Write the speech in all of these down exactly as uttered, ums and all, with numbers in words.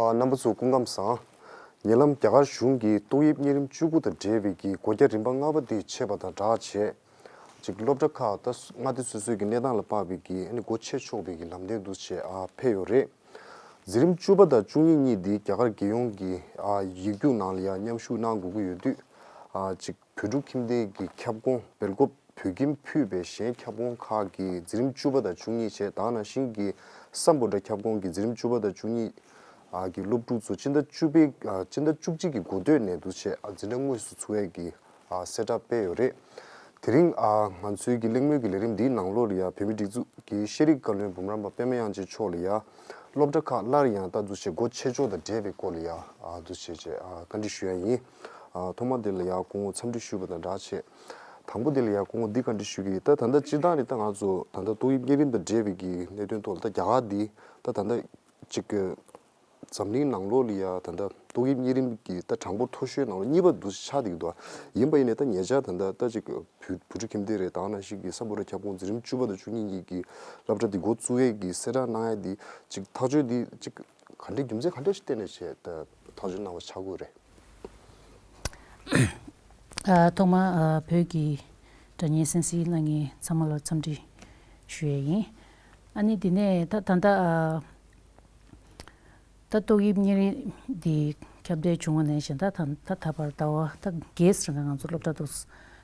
ཨ། རྣམ་པ་ཚོ་སྐུ་ཁམས་བཟང་། ཉེ་ལམ་རྒྱ་གར་གཞུང་གིས་ཏོག་དབྱིབས་གཉན་རིམས་བཅུ་དགུ་དང་འབྲེལ་བའི་གི་སྒོ་རྒྱག་རིམ་པ་ལྔ་པ་དེ་ཆད་པ་དང་སྦྲགས་བྱས། ཅིག་སློབ་གྲྭ་ཁག་ད་མངའ་སྡེ་སོ་སོའི་གི་གནས་སྟངས་ལ་དཔག་པའི་གི་ཨ་ནི་སྒོ་ཕྱེ་ཆོག་པའི་གི་ལམ་སྟོན་འདུག་བྱས་ཨ་ཕེབས་ཡོད་རེད། འཛིན་རིམ་བཅུ་པ་དང་བཅུ་གཉིས་གཉིས་འདི་རྒྱ་གར་རྒྱལ་ཡོངས་ཀྱི་ཨ་ཡིག་རྒྱུགས་ནང་ལ་ཡང་མཉམ་ཞུགས་གནང་དགོས་ཀྱི་ཡོད་དུས། ཨ་ཅིག་བོད་ཕྲུག་ཁྱིམ་སྡེ་གི་ཁྱབ་ཁོངས་སྦེལ་ཀོབ་བོད་ཁྱིམ་ཕུད་པའི་གཞན་ཁྱབ་ཁོངས་ཁག་གི་འཛིན་རིམ་བཅུ་པ་དང་བཅུ་གཉིས་བྱས། ད་ག་ནང་བཞིན་གྱི་སམ་བྷོ་ཊ་ཁྱབ་ཁོངས་ཀྱི་འཛིན་རིམ་བཅུ་པ་དང་བཅུ་གཉིས་ཨ་གི་སློབ་ཕྲུག་ཚོ་སྤྱི་ཟླ་བཅུ་པའི་ཨ་སྤྱི་ཟླ་བཅུ་གཅིག་གི་འགོ་སྟོད་ནས་འདུག་བྱས་ཨ་འཛིན་གྲྭ་དངོས་སུ་ཚུགས་ཡས་ཀྱི་ཨ་གསལ་བསྒྲགས་སྤེལ་ཡོད་རེད། དེ་རིང་ཨ་ང་ཚོའི་གི་གླེང་མོལ་གྱི་ལས་རིམ་འདིའི་ནང་ལོགས་ལ་ཡ་བོད་མིའི་སྒྲིག་འཛུགས་ཀྱི་ཤེས་རིག་བཀའ་བློན་འབུམ་རམས་པ་པད་མ་དབྱངས་ཅན་མཆོག་ལ་ཡ་སློབ་གྲྭ་ཁག་སླར་ཡང་ད་འདུག་བྱས་སྒོ་ཕྱེ་ཕྱོགས་དང་འབྲེལ་བའི་སྐོར་ལ་ཡ་ཨ་འདུག་བྱས་བྱས་ཨ་བཀའ་འདྲི་ཞུ་ཡ་ཡིན། ཨ་ཐོག་མ་དེ་ལ་ཡ་སྐུ་ངོ་འཚམས་འདྲི་ཞུས་པ་དང་སྦྲགས་བྱས། དང་པོ་དེ་ལ་ཡ་སྐུ་ངོ་འདི་བཀའ་འདྲི་ཞུ་གི་ཡིན། ད་ད་ལྟ་སྤྱིར་བཏང་རེད། ད་ང་ཚོ་ད་ལྟ་ཏོག་དབྱིབས་གཉན་རིམས་དང་འབྲེལ་བའི་གི་གནད་དོན་ཐོག་ལ་ད་རྒྱ་གར་འདི་ད་ད་ལྟ་ཅིག་གི་འཛམ་གླིང་ནང་ལོགས་ལ་ཡ་ད་ལྟ་ཏོག་དབྱིབས་གཉན་རིམས་ཀྱི་ད་གྲངས་འབོར་མཐོ་ཤོས་ནང་ལ་གཉིས་པ་འདུག་ཆགས་བསྡད་ཀྱི་འདུག་ཡིན་པ་ཡིན་ནའི་ད་ཉེ་ཆར་ད་ལྟ་ད་ཅིག་བོད་བོད་ཕྲུག་ཁྱིམ་སྡེ་རེད། ད་ག་ནང་བཞིན་གྱི་སམ་བྷོ་ཊ་ཁྱབ་ཁོངས་འཛིན་རིམ་བཅུ་པ་དང་བཅུ་གཉིས་གཉིས་ཀྱི་སློབ་གྲྭ་འདི་འགོ་བཙུགས་ཡས་ཀྱི་གསལ་བསྒྲགས་གནང་ཡས་འདི་ཅིག་ཐག་གཅོད་འདི་ཅིག་ག་འདྲའི་རྒྱུ་མཚན་ག་འདྲ་ཞིག་བརྟེན་ནས་བྱས་ད་ཐག་གཅོད་གནང་བ་ཆགས་ཀྱི་ཡོད་རེད། ཨ་ཐོག་མར་ཨ་བོད་ཀྱི་སྒྲ་སྙན་གསན་གཟིགས་གནང་མཁན་ཚང་མ་ལ་འཚམས་འདྲི་ཞུ་ཡས་ཡིན། ཨ་ནི་དེ་ནས་ད་ད་ལྟ་ཨ་ད་ཏོག་དབྱིབས་གཉན་རིམས་འདི་ཁྱབ་གདལ་བྱུང་བ་ནས་བཞིན་ད་ད་ད་ད་བར་ཟླ་བ་ད་བརྒྱད་ཙམ་ང་ཚོ་སློབ་གྲྭ་འདུག་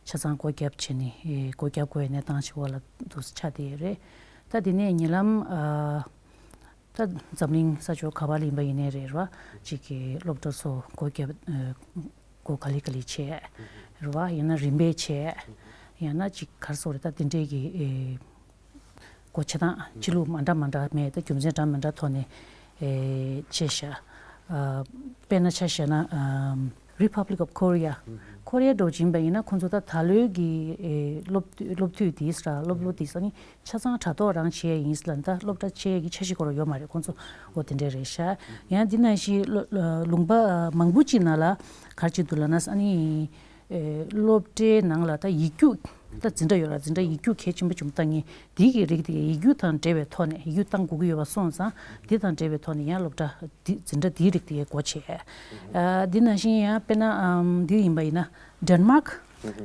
ཆ་ཚང་སྒོ་བརྒྱབ་བྱས་ནས་ཨེ་སྒོ་བརྒྱབ་དགོས་ཡ་གནས་སྟངས་ཤིག་འོག་ལ་འདུག་ཆགས་བསྡད་ཡོད་རེད། ད་དེ་ནས་ཉེ་ལམ་ཨ། ད་འཛམ་གླིང་ས་ཕྱོགས་ག་པར་ལ་ཡིན་པ་ཡིན་ནའི་རེད་ར། གཅིག་གི་སློབ་གྲྭ་ཚོ་སྒོ་བརྒྱབ་ཨ་སྒོ་ག་ལེ་ག་ལེ་བྱས་རེད་བ། ཡང་ན་རིམ་པས་བྱས། ཡང་ན་གཅིག་ག་རེ་ཟེར་དགོས་རེད། ད་དེ་འདྲའི་གི་ཨེ་སྒོ་ཕྱེ་སྟངས་ཕྱེ་ལུགས་མ་འདྲ་མ་འདྲ་མེད། ད་རྒྱུ་མཚན་འདྲ་མི་འདྲ་ཐོག་ནས་ཨེ་བྱས་ཤག་ཨ་དཔེར་ན་ཆ་བཞག་ན་ཨམ་Republic of Korea། ཁོ་རེ་ཡ་འདྲ་བོ་ཅིག་ཡིན་པ་ཡིན་ན་ཁོང་ཚོ་ད་ད་ལོའི་གི་ཨེ་སློབ་སློབ་དུས་དེ་ཟེར་སློབ་ལོ་དེ་ཟེར་ནི། ཆ་ཚང་དྲ་ཐོག་རང་བྱེད་ཡ་ཡིན་ལ། ད་སློབ་གྲྭ་ཆེ་ཡ་གི་འཆར་གཞི་སྐོར་ཡོད་མ་རེད་ཁོང་ཚོ། འོ་དེ་འདྲ་རེད་ཤག་ཡང་འདི་ནང་བཞིན་ལོ་ལུང་པ་མང་པོ་ཅིག་ནང་ལ་ག་རེ་བྱེད་འདུག་ལབ་ན་ཨ་ནི་ཨེ་སློབ་གྲྭའི་ནང་ལ་ད་ཡིག་རྒྱུགས་ད་འཛིན་གྲྭ་ཡོད་ལ། འཛིན་གྲྭ་ཡིག་རྒྱུགས་གལ་ཆེན་པོ་ཅིག་བཏང་ངེས་འདི་གི་རིགས་དེ་ཡིག་རྒྱུགས་དང་འབྲེལ་བའི་ཐོག་ནས་ཡིག་རྒྱུགས་བཏང་དགོས་ཀྱི་ཡོད་པ་སོང་ཙང་འདི་དང་འབྲེལ་བའི་ཐོག་ནས་ཡང་སློབ་གྲྭ་འདི་འཛིན་གྲྭ་འདིའི་རིགས་དེ་སྒོ་ཕྱེ། ཨ་འདི་ནང་བཞིན་ཡང་དཔེར་ན་ཨམ་འདི་ཡིན་པ་ཡིན་ན། ཌེན་མཱག་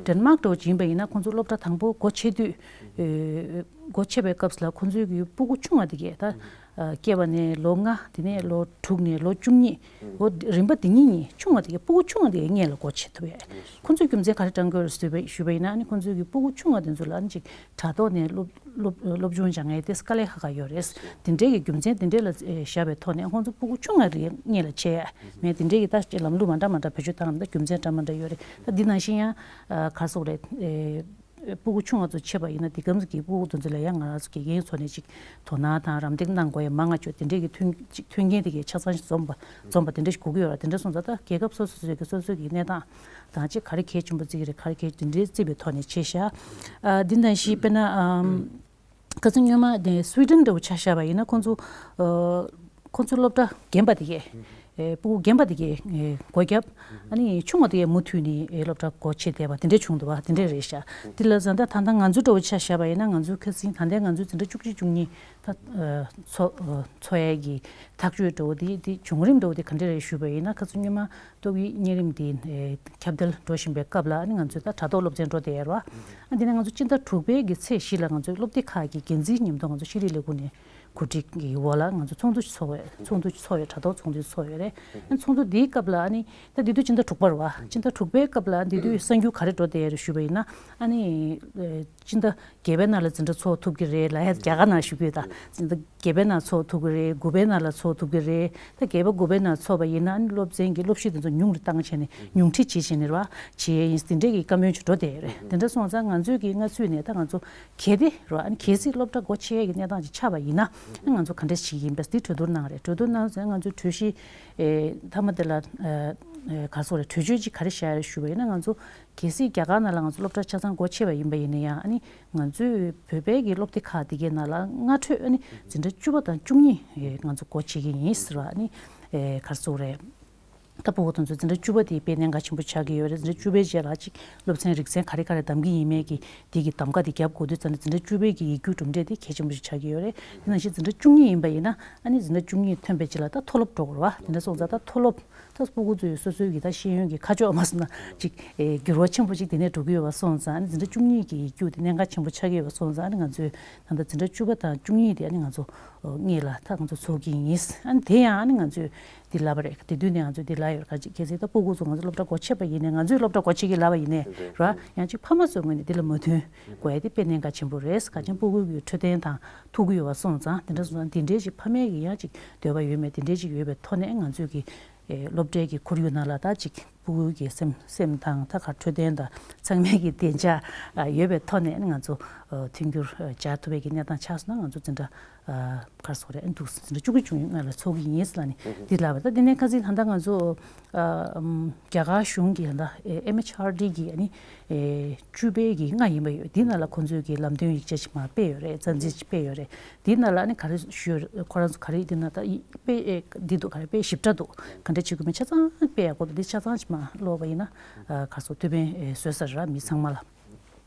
ཌེན་མཱག་འདྲ་བོ་ཅིག་ཡིན་པ་ཡིན་ན་ཁོང་ཚོ་སློབ་གྲྭ་དང་པོ་སྒོ་ཕྱེ་དུས། ཨེ་སྒོ་ཕྱེ་བའི་སྐབས་ལ་ཁོང་ཚོའི་གི་སྤུ་གུ་ཆུང་བ་དེ་གས་ད། ཨ་སྐྱེས་པ་ནས་ལོ་ལྔ། དེ་ནས་ལོ་དྲུག་ནས་ལོ་བཅུ་གཉིས། འོ་རིམ་པ་དེ་གཉིས་གཉིས་ཆུང་བ་དེ་གས་སྤུ་གུ་ཆུང་བ་དེ་གས་སྔོན་ལ་སྒོ་ཕྱེ་ཐུབ་ཡས། ཁོང་ཚོའི་རྒྱུ་མཚན་ག་རེ་དྲངས་དགོས་རེད་ཟེར་བ་ཞུས་པ་ཡིན་ན་ཨ་ནི་ཁོང་ཚོའི་གི་སྤུ་གུ་ཆུང་བ་དེ་ཚོ་ལ་ཨ་ནི་ཅིག་དྲ་ཐོག་ནས་སློབ་སློབ་སློབ་སྦྱོང་སྦྱང་ཡས་དེ་དཀའ་ལས་ཁག་ཁག་ཡོད་རེད། དེ་འདྲའི་གི་རྒྱུ་མཚན་དེ་འདྲའི་ལ་ཨེ་བཞག་པའི་ཐོག་ནས་ཁོང་ཚོ་སྤུ་གུ་ཆུང་བ་རེད་སྔོན་ལ་ཕྱེ་ཡས་མེད། དེ་འདྲའི་གི་ད་ལམ་ལུགས་མ་འདྲ་མ་འདྲ་བེད་སྤྱོད་བཏང་ན་ད་རྒྱུ་མཚན་འདྲ་མ་འདྲ་ཡོད་རེད། ད་འདི་ནང་བཞིན་ཡང་ཨ་ག་རེ་ཟེར་དགོས་རེད། ཨེ་སྤུ་གུ་ཆུང་བ་ཚོ་ཕྱེ་བ་ཡིན་ན་དེ་གམ་གི་སྤུ་གུ་དེ་ཚོ་ལ་ཡང་ང་རང་ཚོ་དགེ་རྒན་ཚོ་ནས་ཅིག་དོ་སྣང་དང་རམ་འདེགས་གནང་དགོས་ཡ་མང་ང་ཅོ་དེ་འདྲའི་གི་མཐུན་ཅིག་མཐུན་རྐྱེན་དེ་གི་ཆ་ཚང་ཞིག་འཛོམས་པ་འཛོམས་པ་དེ་འདྲ་ཞིག་དགོས་ཀྱི་ཡོད་ར། དེ་འདྲ་སོང་ཙང་ད་རྒྱལ་ཁབ་སོ་སོ་སོ་གི་སོ་སོ་གི་གནས་སྟངས་དང་ཅིག་ག་རེ་གལ་ཆེན་པོ་བརྩི་གི་རེད། ག་རེ་གལ་དེ་འདྲའི་བརྩིས་པའི་ཐོག་ནས་བྱས་ཤག་ཨ་འདི་ནང་བཞིན་དཔེར་ན་ཨམ། ཁ་སང་སྔོན་མ་དེ་སུའི་ཌེན་འདྲ་བོ་ཆ་བཞག་པ་ཡིན་ན་ཁོང་ཚོ་ཨ་ཁོང་ཚོ་སློབ་གྲྭ་རྒན་པ་དེ་གས་ཨེ་སྤུ་གུ་རྒན་པ་དེ་གས་ཨེ་སྒོ་བརྒྱབ། ཨ་ནི་ཆུང་བ་དེ་གས་མུ་མཐུད་ནས་ཨེ་སློབ་གྲྭ་སྒོ་ཕྱེ་བསྡད་པ་དེ་འདྲ་བྱུང་འདུག་བ། དེ་འདྲ་རེད་ཤག་དེ་ལ་ཟ་ད་ད་ལྟ་ང་ཚོ་འདྲ་བོ་ཆ་བཞག་པ་ཡིན་ན་ང་ཚོའི་ཁ་སང་ད་ལྟའི་ང་ཚོའི་འཛིན་གྲྭ་བཅུ་གཅིག་བཅུ་གཉིས་ད་ཨ་ཚོགས་ཨ་ཚོགས་ཡས་ཀྱི་ཐག་གཅོད་འདྲ་བོ་དེ་དེ་བྱུང་རིམ་འདྲ་བོ་དེ་ག་འདྲ་རེད་ཞུས་པ་ཡིན་ན་ཁ་སང་སྔོན་མ། ཏོག་དབྱིབས་གཉན་རིམས་འདི་ཨེ་ཁྱབ་གདལ་འགྲོ་བཞིན་པའི་སྐབས་ལ་ཨ་ནི་ང་ཚོས་ད་དྲ་ཐོག་སློབ་ཚན་འགྲོ་བསྡད་ཡོད་རེད་བ། ཨ་འདི་ནས་ང་ཚོ་སྤྱི་ཟླ་དྲུག་པའི་གི་ཚེས་བཞི་ལ་ང་ཚོའི་སློབ་སྡེ་ཁག་གི་འགན་འཛིན་མཉམ་དུ་ང་ཚོ་ཤེས་རིག་ལས་ཁུངས་ནས་གོ་སྒྲིག་གི་འོག་ལ་ང་ཚོ་ཚོགས་འདུ་ཚོགས་ཡོད། ཚོགས་འདུ་ཚོགས་ཡོད། དྲ་ཐོག་ཚོགས་འདུ་ཚོགས་ཡོད་རེད། ཨ་ཚོགས་འདུ་འདིའི་སྐབས་ལ་ཨ་ནི་ད་འདི་དུས་སྤྱི་ཟླ་དྲུག་པ་རེད་བ། སྤྱི་ཟླ་དྲུག་པའི་སྐབས་ལ་འདི་དུས་གསར་འགྱུར་ག་རེ་འགྲོ་བསྡད་ཡོད་རེད་ཞུས་པ་ཡིན་ན་ཨ་ནི་ཨེ་སྤྱི་ཟླ་བརྒྱད་པའི་ནང་ལ་འཛིན་གྲྭ་ཚོགས་ཐུབ་ཀྱི་རེད་ལབ་ཡ་རྒྱ་གར་ནང་ཞུ་གི་ཡོད། ད་འཛིན་གྲྭ་བརྒྱད་པའི་ནང་ཚོགས་ཐུབ་ཀྱི་རེད། དགུ་པའི་ནང་ལ་ཚོགས་ཐུབ་ཀྱི་རེད། ད་བརྒྱད་པ་དགུ་པའི་ནང་ཚོགས་པ་ཡིན་ན་ཨ་ནི་སློབ་ཚན་གྱི་སློབ་གཞི་དེ་ཚོ་ཉུང་རུ་བཏང་བྱས་ནས་ཉུང་འཕྲི་བྱེད་བྱས་ནས་རེད་བ། བྱེད་ཡས་ཡིན། དེ་འདྲའི་གི་བཀའ་མོལ་ཅིག་འགྲོ་བསྡད་ཡོད་རེད། དེ་འདྲ་སོང་ཙང་ང་ཚོས་ཀྱི་སྔ་ཚུད་ནས་ད་ང་ཚོ་གལ་ཏེ་རེད་བ། ཨ་ནི་གལ་སྲིད་སློབ་གྲྭ་སྒོ་ཕྱེ་ཡས་ཀྱི་གནས་སྟངས་ཅིག་ཆགས་པ་ཡིན་ན་ཨ་ནི་ང་ཚོ་ག་འདྲ་བྱེད་ཀྱི་ཡིན་པས་འདི་གྲོས་བསྡུར་གནང་རེད། གྲོས་བསྡུར་གནང་ཙང་ང་ཚོའི་གྲོས་གཞི་ཨེ་མཐའ་མ་དེ་ལ་ཨེ་ཨེ་ག་རེ་ཟེར་དགོས་རེད། གྲོས་ཆོད་ཅིག་ག་རེ་བཞག་ཡོད་རེད་ཞུས་པ་ཡིན་ན་ང་ཚོ་གལ་སྲིད་རྒྱ་གར་ནང་ལ་ང་ཚོ་སློབ་གྲྭ་ཆ་ཚང་སྒོ་ཕྱེ་བ་ཡིན་པ་ཡིན་ན་ཡང་ཨ་ནི་ང་ཚོས་བོད་པའི་གི་སློབ་སྡེ་ཁག་དེ་གའི་ནང་ལ་སྔ་འཕྲོས་ཨ་ནི་འཛིན་གྲྭ་བཅུ་པ་དང་བཅུ་གཉིས་ང་ཚོ་སྒོ་ཕྱེ་གི་ཡིན་ཟེར་བ་ཨ་ནི་ཨེ་ག་རེ་ཟེར་དགོས་རེད། ད་ཕྲུ་གུ་དེ་ཚོ་འཛིན་གྲྭ་བཅུ་པ་དེ་དཔེ་གནད་འགག་ཆེན་པོ་ཆགས་ཀྱི་ཡོད་རེད། འཛིན་གྲྭ་བཅུ་པའི་རྗེས་ལ་ཅིག་སློབ་ཚན་རིག་ཚན་ག་རེ་ག་རེ་གདམ་གྱི་ཡིན་མེད་ཀྱི་དེ་གི་གདམ་ག་དེ་རྒྱབ་དགོས་དུས་ཙང་ནས་འཛིན་གྲྭ་བཅུ་པའི་གི་ཡིག་རྒྱུགས་གྲུབ་འབྲས་དེ་གལ་ཆེན་པོ་ཞིག་ཆགས་ཀྱི་ཡོད་རེད། དེ་ནང་བཞིན་འཛིན་གྲྭ་བཅུ་གཉིས་ཡིན་པ་ཡིན་ན་ཨ་ནི་འཛིན་གྲྭ་བཅུ་གཉིས་ཐོན་པའི་རྗེས་ལ་ད་མཐོ་སློབ་འགྲོ་དགོས་རེད་བ། དེ་འདྲ་སོང་ཙང་ད་མཐོ་སློབ་ད་ཕྲུ་གུ་ཚོའི་སོ་སོའི་གི་ད་ཤེས་ཡོན་གྱི་ཁ་ཕྱོགས་མ་སོང་ན་ཅིག་ཨེ་འགྱུར་བ་ཆེན་པོ་ཅིག་དེ་ནས་འགྲོ་གི་ཡོད་པ་སོང་ཙང་ཨ་ནི་འཛིན་གྲྭ་བཅུ་གཉིས་ཀྱི་ཡིག་རྒྱུགས་དེ་གནད་འགག་ཆེན་པོ་ཆགས་ཀྱི་ཡོད་པ་སོང་ཙང་ཨ་ནི་ང་ཚོས་ད་ལྟ་འཛིན་གྲྭ་བཅུ་པ་དང་བཅུ་གཉིས་དེ་ཨ་ནི་ང་ཚོ་ཨོ་སྔོན་ལ་ད་ང་ཚོ་ཚོགས་ཀྱི་ཡིན། ཨ་ནི་དེ་ཡང་ཨ་ནི་ང་ཚོས་འདི་ལབ་པ་རེད། དེ་དུས་ནས་ང་ཚོས་འདི་ལབ་ཡོད། ག་ཅིག་གལ་སྲིད་ད་ཕྲུ་གུ་ཚོ་ང་ཚོ་སློབ་གྲྭ་སྒོ་ཕྱེ་བ་ཡིན་ནའི་ང་ཚོས་སློབ་གྲྭ་སྒོ་ཕྱེ་གི་ལབ་པ་ཡིན་ནའི་རེད་བ། ཡང་ཅིག་ཕ་མ་ཚོའི་ངོས་ནས་འདི་ལ་མོས་མཐུན་དགོས་ཡ་དེ་དཔེ་གནད་འགག་ཆེན་པོ་རེད། ག་ཅིག་ཕྲུ་གུ་གི་འཕྲོད་བསྟེན་དང་ཐུག་གི་ཡོད་པ་སོང་ཙང་དེ་འདྲ་སོང་ཙང་དེ་འདྲའི་ཅིག་ཕ་མའི་གི་ཡང་ཅིག་འདོད་པ་ཡོད་མེད་དེ་འདྲའི་ཅིག་ཡོད་པའི་ཐོག་ནས་ང་ཚོས་གི་ཨེ་སློབ་གྲྭའི་གི་ཁོར་ཡུག་ནང་ལ་ད་ཅིག་ཕྲུ་གུ་གི་སེམས་སེམས་དང་ད་ག་འཕྲོད་བསྟེན་དང་ཚང་མའི་གི་བདེ་འཇགས་ཨ་ཡོད་པའི་ཐོག་ནས་ང་ཚོ་ཨ་མཐུན་འགྱུར་ཨ་བྱ་ཐུབ་པའི་གི་གནས་སྟངས་ཆགས་སོང་ན་ང་ཚོ་འཛིན་གྲྭ་ཨ་ག་རེ་ཟེར་དགོས་རེད། ཨ་འདུག་འཛིན་གྲྭ་བཅུ་དགུ་བཅུ་གཉིས་སྔོན་ལ་ཚོགས་ཀྱི་ཡིན་ཟེར་ལབ་ནས་འདི་ལབ་པ། ད་དེ་ནས་ཁ་སང་ད་ལྟ་ང་ཚོ་ཨ་ཨམ་རྒྱ་གར་གཞུང་གི་ད་ལྟ་ཨེ་ཨེམ་ཨེཆ་ཨར་ཌི་གི་ཨ་ནི་ཨེ་བཅུ་པའི་གི་ལྔ་ཡིན་པ་ཡོད། འདི་ནང་ལ་ཁོང་ཚོས་གི་ལམ་སྟོན་ཡིག་ཆ་ཞིག་མར་སྤེལ་ཡོད་རེད། རྩ་འཛིན་ཞིག་སྤེལ་ཡོད་རེད། འདི་ནང་ལ་ཨ་ནི་ག་རེ་ཞུས་ཡོད་རེད། ཁོ་རང་ཚོ་ག་རེ་འདི་ནང་ད་ཨི་དཔེ་ཨེ་འདི་འདུག་ག་རེ་དཔེ་ཞིབ་ཕྲ་འདུག་ག་འདྲ་བྱེད་དགོས་མིན་ཆ་ཚང་སྤེལ་ཡག་པོ་འདུག་འདི་ཆ་ཚང་ཞིག་མར་ཀློག་པ་ཡིན་ན་ཨ་ག་རེ་ཟེར་དགོས། ཐུགས་ཕན་ཨེ་གསོས་ས་རེད་མི་ཚང་མ་ལ།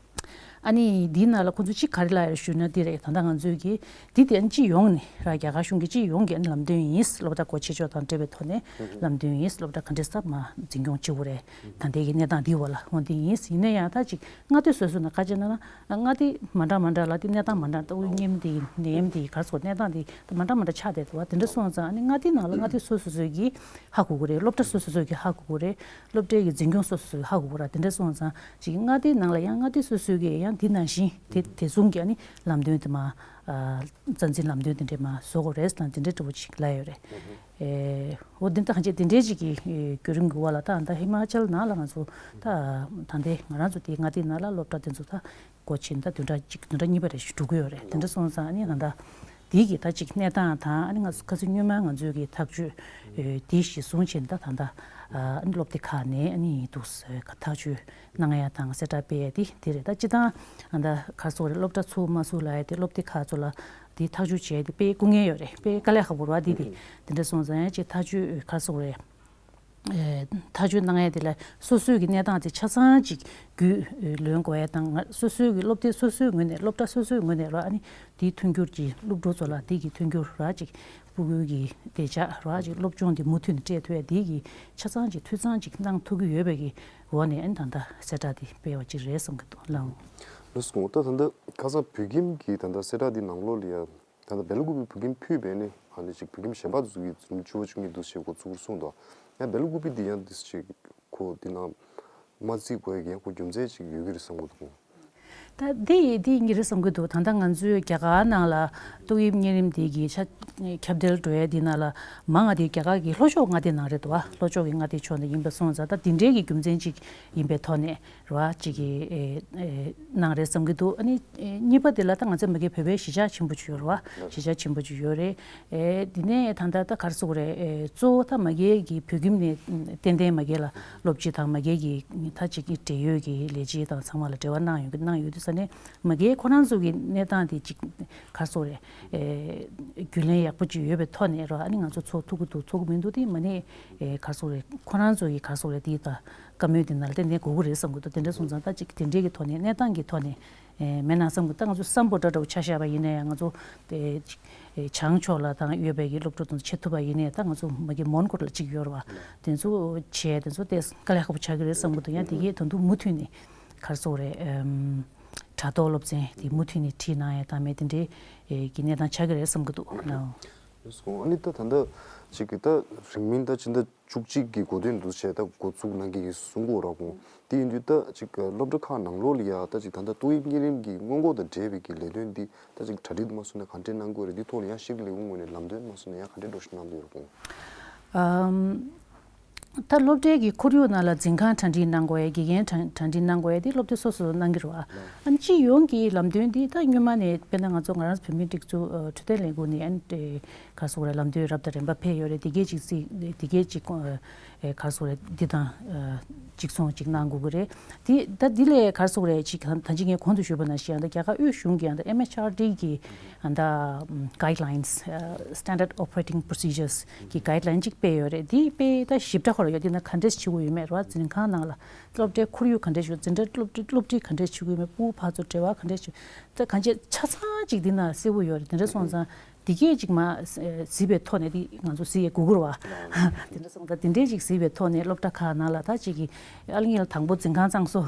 ཨ་ནི་འདིའི་ནང་ལ་ཁོང་ཚོས་གཅིག་ག་རེ་ལབ་ཡོད་ཞུས་ན་འདི་རེད། ད་ལྟ་ང་ཚོས་ཀྱི་འདི་དེ་ཨ་ནི་སྤྱི་ཡོངས་ནས་ར་རྒྱ་གར་གཞུང་གི་སྤྱི་ཡོངས་ཀྱི་ཨ་ནི་ལམ་སྟོན་ཡིན། སློབ་གྲྭ་སྒོ་ཕྱེ་ཕྱོགས་དང་འབྲེལ་བའི་ཐོག་ནས་ལམ་སྟོན་ཡིན། སློབ་གྲྭ་ག་འདྲས་ས་མར་འཛིན་སྐྱོང་བྱེད་དགོས་རེད། ད་ལྟའི་གི་གནས་སྟངས་འདིའི་འོག་ལ་འོ་འདི་ཡིན། ཡིན་ན་ཡང་ད་ཅིག་མངའ་སྡེ་སོ་སོ་ནང་ཁ་ཆེ་ན་ན་མངའ་སྡེ་མ་འདྲ་མ་འདྲ་ལ་དེ་གནས་སྟངས་མ་འདྲ། ཏོག་དབྱིབས་གཉན་རིམས་དེ་ནད་ཡམས་དེ་ག་རེ་ཟེར་དགོས། གནས་སྟངས་དེ་མ་འདྲ་མ་འདྲ་ཆགས་བསྡད་འདུག་བ། དེ་འདྲ་སོང་ཙང་ཨ་ནི་མངའ་སྡེའི་ནང་ལ་མངའ་སྡེ་སོ་སོ་སོས་ཀྱིས་ཧ་གོ་གི་རེད། སློབ་གྲྭ་སོ་སོ་སོས་ཀྱིས་ཧ་གོ་གི་རེད། སློབ་གྲྭའི་གི་འཛིན་སྐྱོང་སོ་སོ་སོས་ཧ་གོ་གི་རེད། དེ་འདྲ་སོང་ཙང་ཅིག་མངའ་སྡེའི་ནང་ལ་ཡང་མངའ་སྡེ་སོ་སོས་ཀྱིས་ཡང་འདི་ནང་བཞིན་དེ་དེ་མཚུངས་ཀྱི་ཨ་ནི་ལམ་སྟོན་དེ་མ་ཨ་རྩ་འཛིན་ལམ་སྟོན་དེ་འདྲས་མ་བཟོ་དགོས་རེད་ལ་དེ་འདྲས་འདྲ་བོ་ཅིག་ལབ་ཡོད་རེད། ཨེ་འོ་འདི་འདྲ་གང་ཅི་དེ་འདྲས་ཅིག་གི་ཨེ་བརྒྱུད་རིམ་གྱི་འོག་ལ་ད་ད་ཧི་མ་ཅལ་ནང་ལ་ང་ཚོ་ད་ད་ལྟའི་ང་རང་ཚོ་དེ་མངའ་སྡེའི་ནང་ལ་སློབ་གྲྭ་དེ་ཚོ་ད་སྒོ་ཕྱེ་ད་བདུན་ཕྲག་གཅིག་བདུན་ཕྲག་གཉིས་པ་རེ་ཞིག་འགྲོ་གི་ཡོད་རེད། དེ་འདྲ་སོང་ཙང་ཨ་ནི་ད་ལྟ་དེའི་གི་ད་ཅིག་གནས་སྟངས་དང་ཨ་ནི་ང་ཚོ་ཁ་སང་སྔོན་མ་ང་ཚོའི་གི་ཐག་གཅོད་ཨེ་དེ་གཞི་བཟུང་བྱས་ད་ད་ལྟ་ཨ་ནི་སློབ་སྡེ་ཁག་ནས་ཨ་ནི་འདུག་སེ་ཐག་གཅོད་གནང་ཡ་དང་གསལ་བསྒྲགས་སྤེལ་ཡ་དེ་དེ་རེད། ད་སྤྱི་བཏང་ཨ་ད་ག་རེ་ཟེར་དགོས་རེད། སློབ་གྲྭ་ཚུགས་མ་ཚུགས་ལབ་ཡ་དེ་སློབ་སྡེ་ཁག་ཚོ་ལ་དེ་ཐག་གཅོད་བྱས་དེ་དཔེ་སྐུ་ངལ་ཡོད་རེད། དཔེ་དཀའ་ལས་ཁག་པོ་རེད་བ། དེ་དེ་དེ་འདྲ་སོང་ཙང་ཡང་ཅིག་ཐག་གཅོད་ག་རེ་ཟེར་དགོས་རེད། ཨེ་ཐག་གཅོད་གནང་ཡ་དེ་ལ་སོ་སོའི་གི་གནས་སྟངས་དེ་ཆ་ཚང་ཅིག་རྒྱུས་ལོན་དགོས་ཡ་དང་། སོ་སོའི་གི་སློབ་དེབ་སོ་སོའི་ངོས་ནས་སློབ་གྲྭ་སོ་སོའི་ངོས་ནས་རོགས་ཨ་ནི་དེའི་མཐུན་འགྱུར་གྱི་སློབ་ཕྲུག་ཚོ་ལ་དེ་གི་མཐུན་འགྱུར་རོགས་ཅིག་ཕྲུ་གུའི་གི་བདེ་འཇགས་རོགས་ཅིག་སློབ་སྦྱོང་དེ་མུ་མཐུད་ནས་སྤྲད་ཐུབ་ཡ་དེ་གི་ཆ་ཚང་ཅིག་འཐུས་ཚང་ཅིག་གནང་ཐུབ་ཀྱི་ཡོད་པའི་གི་འོག་ནས་ཨ་ནི་ད་ལྟ་གསལ་བསྒྲགས་དེ་སྤེལ་བ་ཅིག་རེད་བསམ་གི་འདུག་ལགས། ལགས་སོ། ད་ད་ལྟ་ཁ་སང་བོད་ཁྱིམ་གྱི་ད་ལྟ་གསལ་བསྒྲགས་འདི་ནང་ལོགས་ལ་ཡ། ད་ལྟ་སྦེལ་ཀོབ་བོད་ཁྱིམ་ཕུད་པས་ནི་ཨ་ནི་ཅིག་བོད་ཁྱིམ་གཞན་པ་ཚོ་གིས་བཅུ་བཅུ་གཉིས་འདུ་བྱེད་འགོ་ཚུགས་གསུངས་འདུག་ཡང་སྦེལ་ཀོབ་འདི་ཡང་འདི་ཅིག་ཁོ་འདི་ནང་མ་བརྩི་དགོས་ཡ་ཡང་ཁོ་རྒྱུ་མཚན་ཅིག་ཡོད་ཀྱི་རེད་བསམ་གྱི་འདུག་ད་འདི་འདི་ཡིན་གྱི་རེད་བསམ་གྱི་འདུག་ད་ལྟ་ང་ཚོའི་རྒྱ་གར་ནང་ལ་ཏོག་དབྱིབས་གཉན་རིམས་འདི་གི་ཆ་ཁྱབ་གདལ་འགྲོ་ཡ་འདི་ནང་ལ་མང་ང་དེ་རྒྱ་གར་གྱི་ལྷོ་ཕྱོགས་མངའ་སྡེ་ནང་རེད་འདུག་བ། ལྷོ་ཕྱོགས་ཀྱི་མངའ་སྡེ་ཕྱོགས་ནས་ཡིན་པ་སོང་ཙང་ད་འདི་འདྲའི་གི་རྒྱུ་མཚན་ཅིག་ཡིན་པའི་ཐོག་ནས། རེད་བ། གཅིག་གིས་ཨེ་ཨེ་གནང་རེད་བསམ་གྱི་འདུག་ཨ་ནི་ཨེ་གཉིས་པ་དེ་ལ་ད་ང་ཚོ་མ་གིའི་བོད་པའི་གཞིས་ཆགས་ཆེན་པོ་ཅིག་ཡོད་རེད་བ། གཞིས་ཆགས་ཆེན་པོ་ཅིག་ཡོད་རེད། ཨེ་དེ་ནས་ད་ལྟ་ད་ག་རེ་ཟེར་དགོས་རེད། ཨེ་གཙོ་བོ་ད་མ་གིའི་གི་བོད་ཁྱིམ་ནས་ཏན་ཏན་མ་གི་ལ་སློབ་སྤྱི་དང་མ་གི་གི་ད་ཅིག་གི་འབྲེལ་ཡོད་ཀྱི་ལས་བྱེད་དང་ཚང་མ་ལ་འབྲེལ་བ་གནང་ཡོད་གནང་ཡོད་དུས་ས་ནས་མ་གི་ཁོ་རང་ཚོ་གི་གནས་སྟངས་དེ་ཅིག་ག་རེ་ཟེར་དགོས་རེད། ཨེ་རྒྱུས་ལོན་ཡག་པོ་ཅིག་ཡོད་པའི་ཐོག་ནས་རེད་བ། ཨ་ནི་ང་ཚོ་ཚོགས་ཐུབ་ཀྱི་འདུག་ཚོགས་ཀྱི་མི་འདུག་དེ་མ་ནས་ཨེ་ག་རེ་ཟེར་དགོས་རེད། ཁོ་རང་ཚོ་གི་ག་རེ་ཟེར་དགོས་རེད། དེ་ད། བཀའ་མོལ་དེ་ནང་ལ་ཏན་ཏན་དགོས་ཀྱི་རེད་བསམ་གྱི་འདུག་དེ་འདྲ་སོང་ཙང་ད་ཅིག་དེ་འདྲའི་གི་ཐོག་ནས་གནས་སྟངས་ཀྱི་ཐོག་ནས་ཨེ་མེད་ན་བསམ་གྱི། ད་ང་ཚོ་སམ་བྷོ་ཊ་འདྲ་བོ་ཆ་བཞག་པ་ཡིན་ན་ཡང་ང་ཚོ་དེ་ཅིག་ཨེ་བྱང་ཕྱོགས་ལ་ད་ཡོད་པའི་གི་སློབ་ཕྲུག་དང་ཆེད་ཐུབ་པ་ཡིན་ནའི་ད་ང་ཚོ་མ་གི་མོན་གྷོ་ལ་ཅིག་ཡོད་རེད་བ། དེ་ཚོ་བྱས་དེ་ཚོ་དེ་དཀའ་ལས་ཁག་པོ་ཆགས་ཀྱི་རེད་བསམ་གྱི་འདུག་ཡང་དེ་གའི་ད་དུང་མུ་མཐུད་ནས་ག་རེ་ཟེར་དགོས་རེད། ཨེམ་དྲ་ཐོག་སློབ་ཚན་དེ་མུ་མཐུད་ནས་ཁྲིད་གནང་ཡ་དང་མེད་དེ་འདྲའི་ཨེ་གི་གནས་སྟངས་ཆགས་ཀྱི་རེད་བསམ་གྱི་འདུག་ལགས། ཨ་ནི་ད་ད་ལྟ་ཅིག་གི་ད་རིང་མིན་ད་ཕྱི་ཟླ་བཅུ་གཅིག་གི་འགོ་སྟོད་འདུག་བྱས་ད་འགོ་ཚུགས་གནང་གི་ཡིན་གསུང་གི་ཡོད་རེད་ཁོང་། དེ་ཡིན་དུས་ད་ཅིག་སློབ་གྲྭ་ཁག་ནང་ལོགས་ལ་ཡ་ད་ཅིག་ད་ལྟ་ཏོག་དབྱིབས་གཉན་རིམས་ཀྱི་སྔོན་འགོག་དང་འབྲེལ་བའི་གི་ལས་དོན་འདི་ད་ཅིག་གྲ་སྒྲིག་མ་སོང་ན་ག་འདྲས་གནང་དགོས་རེད། འདི་ཐོག་ལ་ཡང་ཤེས་རིག་ལས་ཁུངས་ངོས་ནས་ལམ་སྟོན་མ་སོང་ན་ཡང་ག་འདྲས་འགྲོ་ཞིག་གནང་གི་ཡོད་རེད་ཁོང་། ཨམ། ད་སློབ་གྲྭའི་གི་ཁོར་ཡུག་ནང་ལ་འཛིན་ཁང་གྲ་སྒྲིག་གནང་དགོས་ཡ། དགེ་རྒན་གྲ་གྲ་སྒྲིག་གནང་དགོས་ཡ་དེ་སློབ་དེབ་སོ་སོ་གནང་གི་རེད་བ། ཨ་ནི་སྤྱི་ཡོངས་ཀྱི་ལམ་སྟོན་འདི་ད་སྔོན་མ་ནས་དཔེར་ན་ང་ཚོ་ང་རང་ཚོ་བོད་མིའི་སྒྲིག་འཛུགས་ཨ་འཕྲོད་བསྟེན་ལས་ཁུངས་ནས་ཨ་ནི་དེ་ག་རེ་ཟེར་དགོས་རེད། ལམ་སྟོན་རབ་དང་རིམ་པ་ཕེབས་ཡོད་རེད། དེ་གས་ཅིག་སྲིད་དེ་གས་ཅིག་ཨ་ག་རེ་ཟེར་དགོས་རེད། འདི་དང་ཨ་གཅིག་མཚུངས་ཅིག་གནང་དགོས་ཀྱི་རེད། དེ་ད་འདི་ལས་ག་རེ་ཟེར་དགོས་རེད། ཅིག་ད་ཅི་ངས་གོང་དུ་ཞུས་པ་ནང་བཞིན་ཨ་ད་རྒྱ་གར་དབུས་གཞུང་གི་ཨ་ད་ཨེམ་ཨེཆ་ཨར་ཌི་གི་ཨ་ད་Guidelines ཨ་Standard Operating Procedures གི་Guideline ཅིག་སྤེལ་ཡོད་རེད། དེ་དཔེ་ད་ཞིབ་ཕྲ་ཁོ། ཡོད་དེ་ན་ག་འདྲས་བྱེད་དགོས་ཡོད་མེད་ར། འཛིན་ཁང་ནང་ལ་སློབ་གྲྭའི་ཁོར་ཡུག་ག་འདྲས་བྱུང་། འཛིན་གྲྭ་སློབ་སློབ་ཁྲིད་ག་འདྲས་བྱེད་དགོས་ཡོད་མེད། ཕྲུ་གུ་ཕར་ཚུར་འབྲེལ་བ་ག་འདྲས་བྱེད། ད་གང་ཅི་ཆ་ཚང་ཅིག་འདི་ན་གསལ་པོ་ཡོད་རེད། དེ་འདྲ་སོང་ཙང་དེ་གས་ཅིག་མ་གཟིགས་པའི་ཐོག་ནས་དེ་ང་ཚོ་གཟིགས་ཡས་དགོས་ཀྱི་རེད་བ། དེ་འདྲ་སོང་ཙང་དེ་འདྲས་ཅིག་གཟིགས་པའི་ཐོག་ནས་སློབ་གྲྭ་ཁག་ནང་ལ་ད་ཅིག་གི་ཨ་ལ་ངས་ལ་དང་པོ་འཛིན་ཁང་གཙང་བཟོ་